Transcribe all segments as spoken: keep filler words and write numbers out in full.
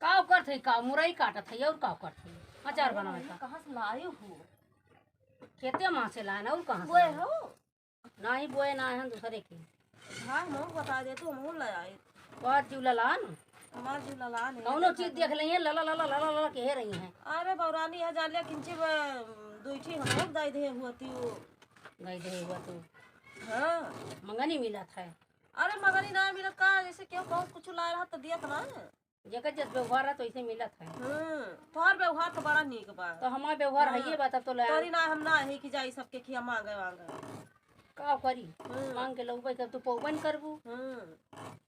का करत है, का मुरई काटत है और का करत है? अचार बनावे का। कहाँ से लाए हो? खेते माँ से लाए ना, और कहाँ से बोए लाए? हो? नाही बोए ना है, दूसरे के। हाँ, हम बता दे, तू हम ले आए। बहुत जीव ललान। हमार जीव ललान है, कौनो देखा चीज तो। देख लेंगे, लला, लला, लला, लला, कहे रही हैं। अरे बौरानी, यहाँ जान लिया, किंची में दुई ठी हम लोग दाई दे हुआ ती वो। दाई दे हुआ तू। हाँ। मंगनी मिलत है। अरे मगनी ना मिलत का, जैसे केहू बहुत कुछ लाए रहा तो दियत ना। जेकर जस व्यवहार रहा तो ऐसे मिलत है। हम्म, तोहर व्यवहार तो बड़ा नीक बा। तो हमार व्यवहार हाँ। हइये बा, तब तो ले तोरी ना हम ना है कि जाई सबके खिया मांगे वांगे। का करी? हम्म। मांग के लउबे, तब तू पौबन करबू। हम्म,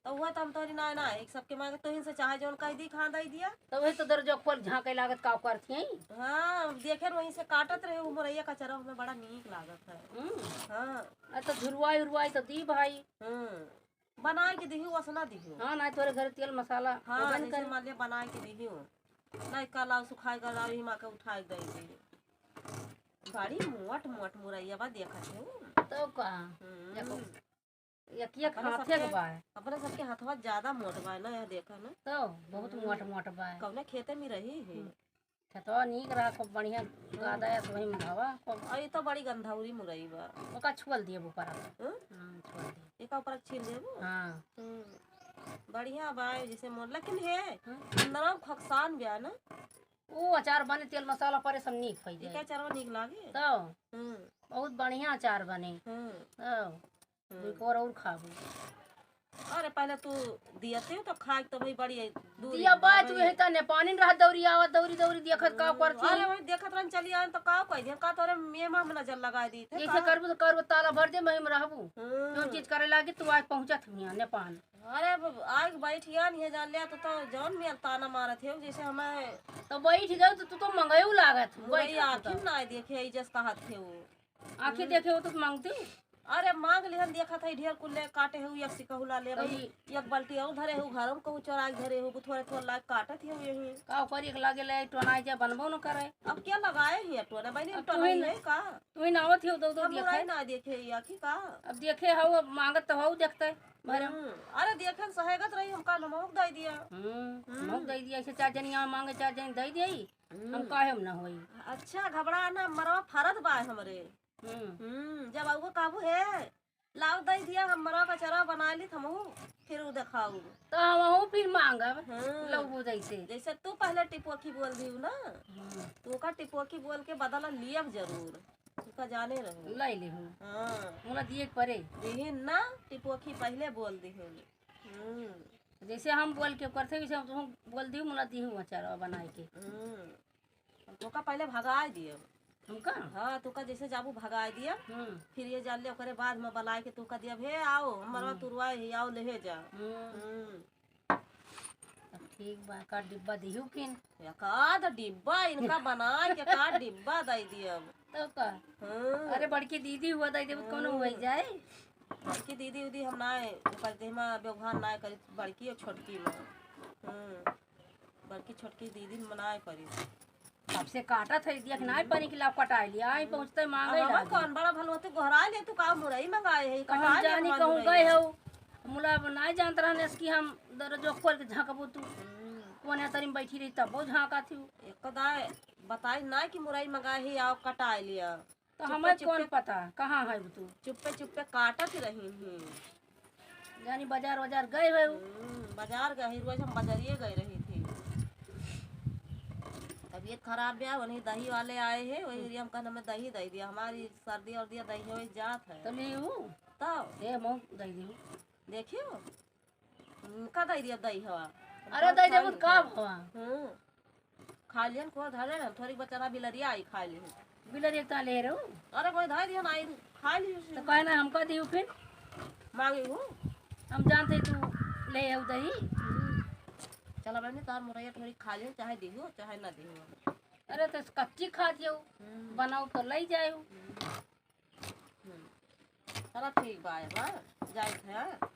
तो वह तो हम तोरी ना ना है कि सबके मांगे, तोहिन से चाहे जौन कह दी, खान दे दिया। तो वही तो दरजो खोल झांके लागत, का करत ही? हाँ, देखे वहीं से काटत रहे, वो मुरैया का चरह हमें बड़ा नीक लागत है। हम्म। हाँ। आ तो झुरवाई उरवाई तो दी भाई। हम्म। बनाए के दिही, वसना दिही। हाँ, ना तोरे घर तेल मसाला हाँ, ओवन जैसे कर। मान लिया बनाए के दिही। नहीं कल आओ सुखाए कर आओ, हिमा के उठाए दे दे। बड़ी मोट मोट मुरैया बा, देखत हो। तो का? हम्म। देखो, एक एक अपने हाथे सबके, के बा। अपने सबके हथवा ज्यादा मोट बा ना, यह देखा ना। तो बहुत हम्म। मोट मोट बा। कौने खेते में रही है? हम्म। खेतवा नीक रहा, खूब बढ़िया गादा है, वही में हवा, खूब। और ये तो बड़ी गंधौरी मुरई बा। ओका छुअल दिए ऊपर। हम्म? हम्म, छुअल दिए। एका ऊपर छील देबू? हाँ। हम्म। बढ़िया बा, जैसे मोर, लेकिन हे, हम्म। अंदरवा में खकसान बा ना? वो अचार बने, तेल मसाला परे, सब नीक होइ ई का जाए। अचारवा नीक लागे? तो हम्म। बहुत बढ़िया अचार बने। हम्म। तो हम्म। एक और, और खाबू। अरे पहले तू दियते हो तो खाए तो भाई बड़ी दूर दिया है बा, भाई। तू यही तने पानी रह दौरी आवत, दौरी दौरी देखत का हम्म, करती। अरे वही देखत रहन चली आन तो का कह दिया, का तोरे मेमा में नजर लगा दी थे जैसे का? करबू तो करबू, ताला भर दे, वहीं में रहबू। हम्म। जौन चीज करे लागी तू आज पहुँचत हुई नेपाल। अरे अब आग बैठ गया नहीं जान लिया तो, तो जौन में ताना मारत है जैसे हमें तो बैठ गए तो तू तो मंगाऊ लागत हो, मुरई बैठ आँखी तो। ना देखे, ई जस कहत थे वो। आँखी हम्म। देखे हो तो मांगती? अरे मांग लिहन, देखत है ढेर कुल ले काटे हो, एक सिकहुला ले तो भाई, ई एक बाल्टी और धरे हो, घर में कहूँ चोराई धरे हो, थोड़े थोड़े लाग काटत हो यही। का ओकर एक लागे ले टोनाई जा बनबो न करे। अब क्या लगाए ही टोना बहनी, अब टोना तू ही ही ना, है का? तू ही नावत हो दो दो हम देखे। मुरई ना देखे या कि का? अब देखे हो, अब मांगत तो हो देखते भरम। हम्म, अरे देखे सहेगत रही, हमका नमक दे दिया। हम्म, हम्म। नमक दे दिया, ऐसे चार जनी यहाँ मांगे, चार जनी दे दिया ही। हम हम्म। काहे में ना होई? अच्छा, घबरा ना, मरवा फरत बा हमरे। हम्म। हम्म, जब आउगो काबू है, लाव दे दिया, हम मरवा का चरवा बना ली, हमहू फिर उ देखाऊ। तो हमहू फिर मांगब, हम्म। लउबू जैसे। जैसे तू पहले टिपोकी बोल दियो ना, हम्म। तू का टिपोकी बोल के बदला लियब जरूर, तू का जाने रहू। ले लेहू। हाँ। मुला दिए के परे। दिहिन ना, टिपोकी पहले बोल दिहिन। हम्म। जैसे हम बोल के करते, वैसे हम तुम बोल दियो, मुला दिहू अचारवा बनाए के। हम्म। तोका पहले भगाए दियो। हमका? हाँ, तोका जैसे जाबू भगाए दियो। हम्म। फिर ये जान ले, ओकरे बाद में बलाए के तोका दिया, "हे आओ, हमरवा हम्म। तुरवाए ही, आओ लेहे जा।" हम्म। हम्म। तब ठीक बा, का डिब्बा दिहू किन? या का द डिब्बा, इनका बनाए के का डिब्बा दे दियो। तो का? हम्म। अरे बड़की दीदी हुआ दे देबू, कौनो हुआ हम्म। जाए। बड़की दीदी उदी हम ना, ओकर देह में व्यवहार ना करी, बड़की और छोटकी में। हम्म। बड़की छोटकी दीदी में ना करी। सबसे काटत है, देख ना हम्म। पानी की लाभ कटाए लिया, आई पहुँचते मांगे अब लागी। कौन बड़ा भलो तू गोहरा ले, तू का मुरई मंगाए है, तो हम कटाए ले जानी हमार कहूँ मुरई। गए हो, मुला अब ना जानत रहने कि हम दरजो खोल के झाँकबू तू। हम्म। कौन है तरी में बैठी रही तब वो झाँका थी। एक तो दाए बताई ना कि मुरई मंगाए ही, आओ कटाए लिया। तो चुप्पे हमें कौन चुप्पे पता कहाँ है वो तू? चुप्पे चुप्पे काटत रही ही। यानी बाजार वाजार गए हुए हो? हम्म, बाजार गए ही, रोज हम बाजारिए गए रही थी। तबीयत खराब बा, वही दही वाले आए हैं, वही हम कहना में दही दे दिया, हमारी सर्दी और दिया दही हो जात है। तो ले हूँ? तब? ए, मऊ दे दी हूँ। देखियो, उनका दे दिया दही हवा। अरे, दे देबू तो का भवा? हम्म। खा लियन को धरे रहन, थोड़ी बेचारा बिलरिया आई खा ली। बिलरिया का ले रहू? अरे, कोई धर दिया ना, आई खा ली। तो कहे ना, हमका दियो फिर? मांगी हूँ। हम जानते तू ले आऊ दही। हम्म। चला बहनी, तार मुरैया थोड़ी खा लियो, चाहे दियो, चाहे ना दियो। अरे, तो कच्ची खा दियो, हम्म। बनाओ तो ले जाओ। हम्म। हम्म। चला ठीक बा, हाँ, जाइत है, हाँ।